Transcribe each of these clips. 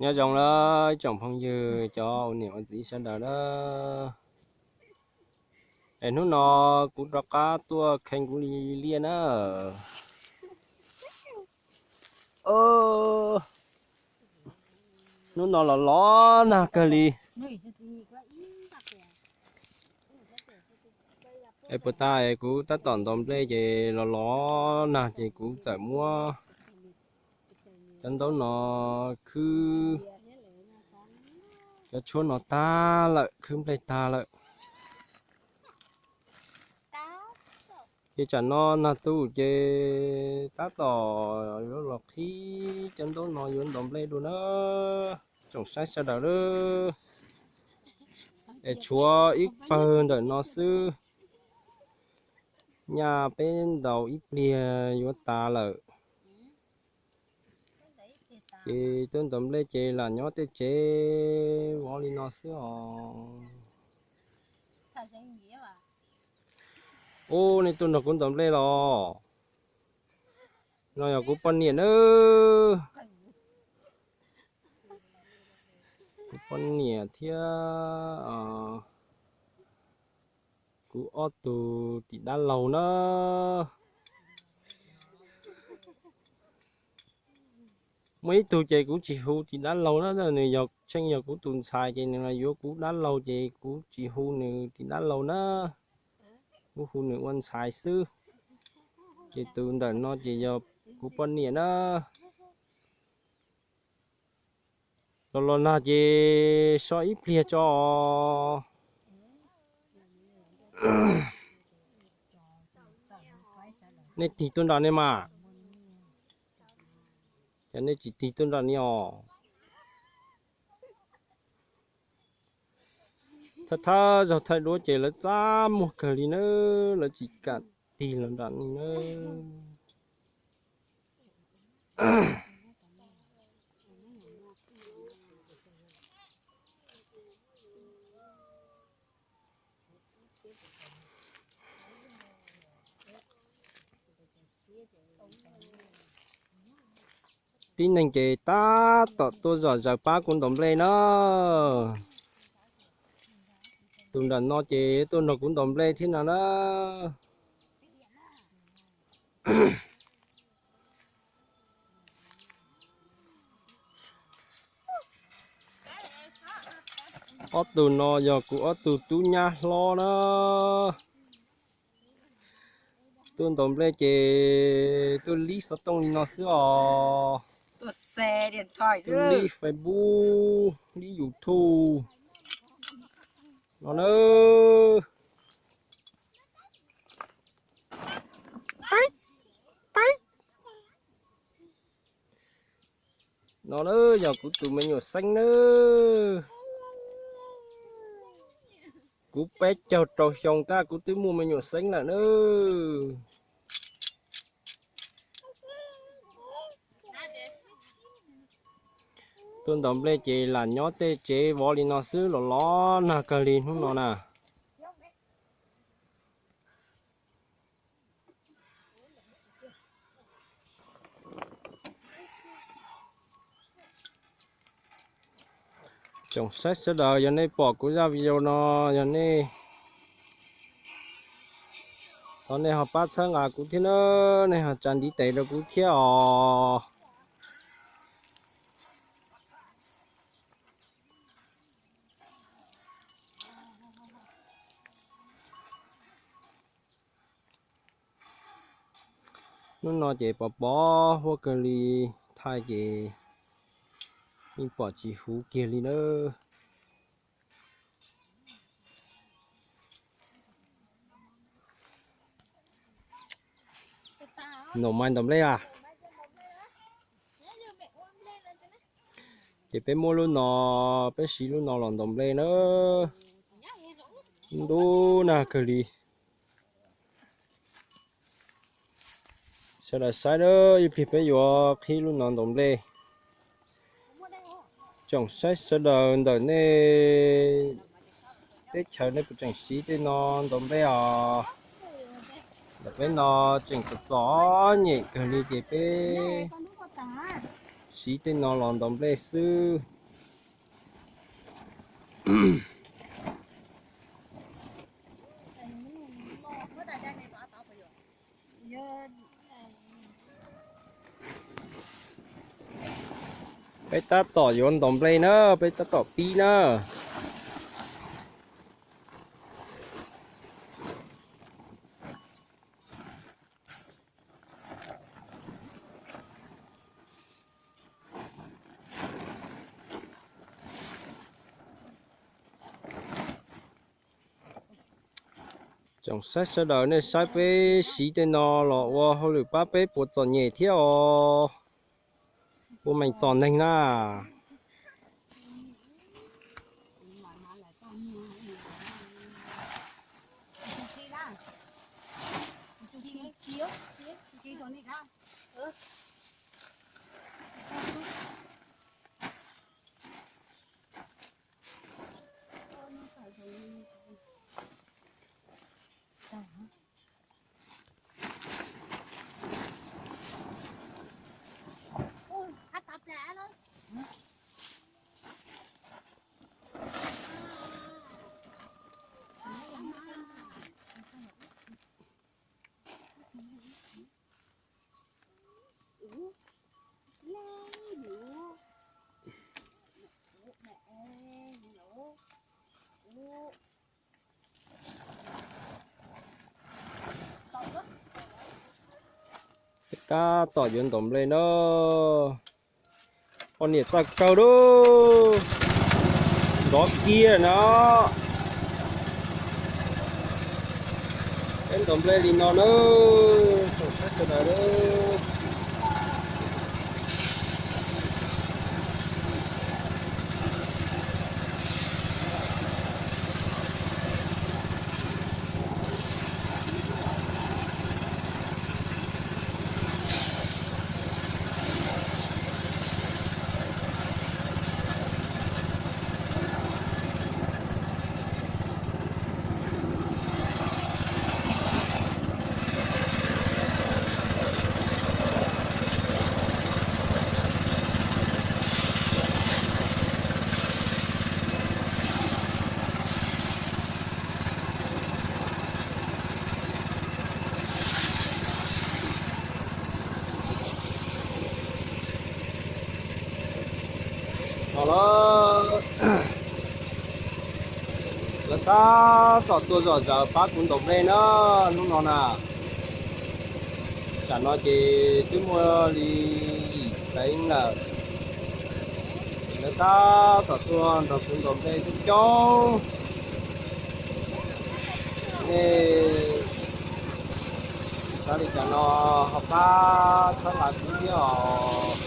Nyob zoo na ib tsoom phooj ywg cov ua niam ua txiv sawv daws na. Es hnub no kuv rov qab tuaj kheej kuv li liaj na. Hnub no los los nag kawg li. Es puas tas es kuv tab tom ntaus nplej ces los los nag ces kuv txawm muab cov ntaub no khwb cov tshuab no tag lawm, khwb nplej tag lawm. Ces tsam no nag tu ces tab tom yuav los qhib cov ntaub no yuav ntaus nplej dua na, tsoom saib sawv daws lawm. Es tshuav ib pawg ntawm no xwb, nyaj peb ntaus ib pliag yuav tas lawm. Ces tuaj ntaus nplej ces lam nyob tej tsev vov li no xwb os. Ub, nej tuaj nrog kuv ntaus nplej los? No yog kuv poj niam nawb. Kuv poj niam thiab kuv ob tug tim dab laug na. Muaj ib tug ces kuv tsis hu tim dab laug na, nws yog tseem yog kuv tus ntxhais ces nws los yuav kuv dab laug ces kuv tsis hu nws tim dab laug na, kuv hu nws ua ntxhais xwb. Ces tus ntawm no ces yog kuv poj niam na. Los los nag ces so ib pliag tso. Nej tig tuaj nram ne mas, ces nej tsis tig tuaj nram ne os. Thawj thawj zaug thaij duab ces lawv txaj muag kawg li na, lawv tsis kam tig los nram ne na. Tib neeg ces tab tom tuaj zom zaws pab kuv ntaus nplej na. Tus nram no ces tuaj nrog kuv ntaus nplej thiab no na. Ob tug no yog kuv ob tug tub nyab hlob na. Tuaj ntaus nplej ces tuaj lib xov tooj li no xwb os. Tuaj lib Facebook, lib YouTube no na. No na yog kuv tus me nyuam xeeb nawb. Kuv peb caug rau xyoo tab kuv twb muaj me nyuam xeeb lawm nawb. Tuaj ntaus nplej ces lam nyob tej tsev vov li no xwb los los nag kawg li hnub no na. Tsoom saib sawv daws, yog nej pom kuv zaj video no, yog nej, thov nej ho pab txhawb nqa kuv thiab na, nej ho tsa ntiv tes rau kuv thiab os. Hnub no ces pos pos huab kawg li, thaij ces yeej pom tsis huv kiag li nawb. Ntaus mais ntaus nplej a. Ces peb muab lub no, peb siv lub no los ntaus nplej na. Ntub nag kawg li. Sawv daws saib na, ib pliag peb yuav qhib lub no ntaus nplej. Tsoom saib sawv daws ntawm nej teb chaws nej puas tseem siv tej no ntaus nplej os? Ntawm peb no tseem txom txom nyem kawg li ces peb Siv tej no los ntaus nplej xwb. Peb tab tom yuav ntaus nplej na, peb tab tom pib na. Tsoom saib sawv daws, nej saib peb siv tej no los ua hauj lwm pab peb puas txom nyem thiab os? Puas meem txom neeg na? Tab tom yuav ntaus nplej na. Poj niam txawj kawg lauj. Nrov kiag no. Peb ntaus nplej li no na. Tsoom saib sawv daws. Los, lawv tab tom tuaj zom zaws pab kuv ntaus nplej na, hnub no na. Tsam no ces twb muaj li yim teev lawm. Lawv tab tom tuaj nrog kuv ntaus nplej coob coob. Nej xav li cas no ho pab txhawb nqa kuv thiab os.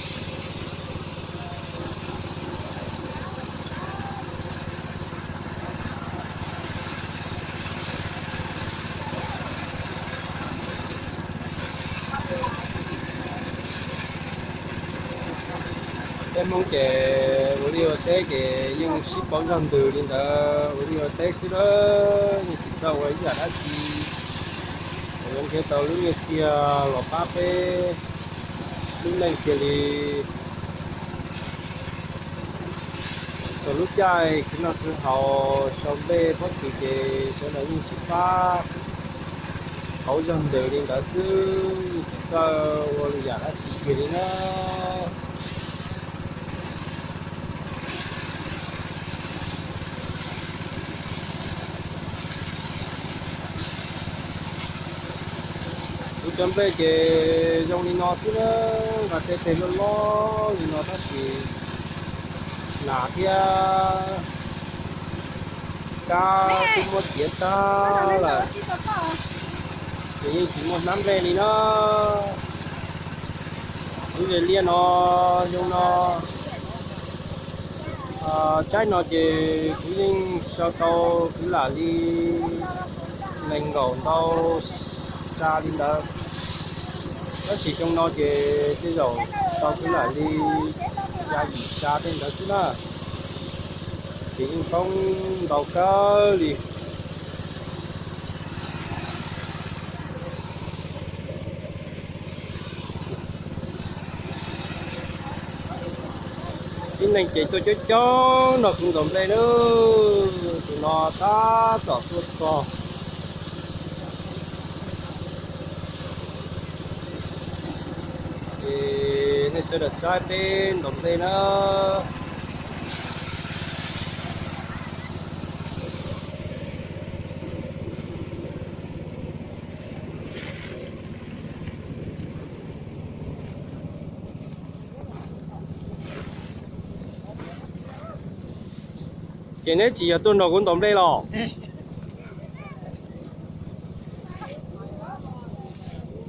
Peb Hmoob ces ua liaj ua teb ces yeej sib paub zog ntws li ntawd, ua liaj ua teb xwb lawm, yeej tsis txawj ua ib yam dab tsi. Yuav nrhiav tau lub nyiaj txiag los pab peb lub neej kiag li. Txog lub caij khwv noj khwv haus sau nplej pob kws ces sawv daws yeej sib pab paub zog ntws li ntawd xwb, yeej tsis txawj ua lwm yam dab tsi kiag li na. Kuv cov nplej ces zoo li no xwb na, nqa tej teg loj loj li no tab sis hnav thiab kab twb muab txiav tag lawm, ces yeej tsis muaj hnab nplej li na. Lub zes liaj no, xyoo no, tsaib no ces kuv yeej sau tau kwv lam li nees nkaum ntau tsa li ntawd, tab sis xyoo no ces tej zaum tau kwv lam li xya yim tsa tej ntawd xwb na, ces yeej poob ntau kawg li. Ib neeg ces tuaj coob coob nrog kuv ntaus nplej nawb, tus no tab tom tuaj txog. Ces nej sawv daws saib peb ntaus nplej na. Ces neb tsis yog tuaj nrog kuv ntaus nplej los?